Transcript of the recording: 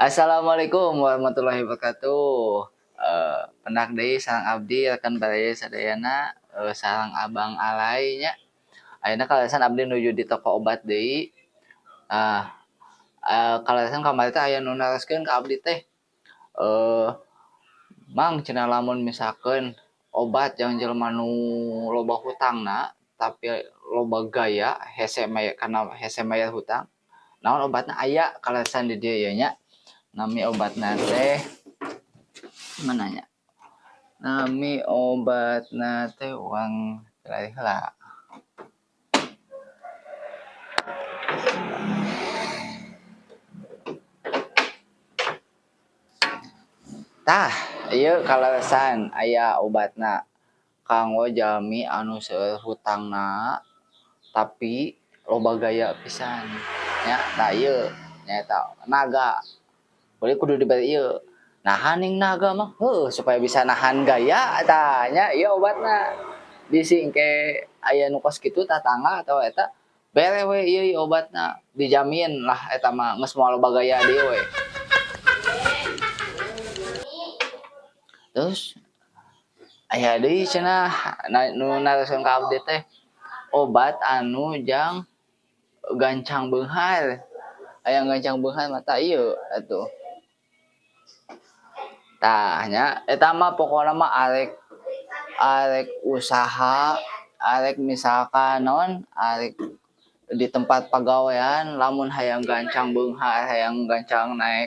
Assalamualaikum warahmatullahi wabarakatuh. Pendak deui sareng abdi rekan baraya sadayana, sareng Abang Alay nya. Ayeuna kaleresan abdi nuju di toko obat deui. Kaleresan kamari teh aya nu naroskeun ka abdi teh. Mang, cenah, lamun misalkeun obat jang jelema nu loba hutangna tapi loba gaya, hese mayar, kana hese mayar hutang, naon obatna? Aya kaleresan di dieu ieu nya. Nami obatna teh, mana nya, nami obatna teh, urang cari heula. Tah, ieu kaleresan aya obatna kanggo jalmi anu seueur hutangna tapi loba gaya pisan nya. Tah, ieu nyaeta naga. Boleh kudu diberi ieu nahan ning naga mah heuh, supaya bisa nahan gaya. Tah nya, ieu obatna. Bisi engke aya nu kos kitu tatangga atau eta, bere we ieu, ieu obatna, dijamin lah eta mah geus moal loba gaya deui we. Terus aya deui cenah nu naroskeun ka abdi teh, obat anu jang gancang beunghar. Aya gancang beunghar mata ieu atuh. Tah nya, eta mah pokona mah arek arek usaha, arek misalkan naon, arek di tempat pagawean, lamun hayang gancang beunghar, hayang gancang naek.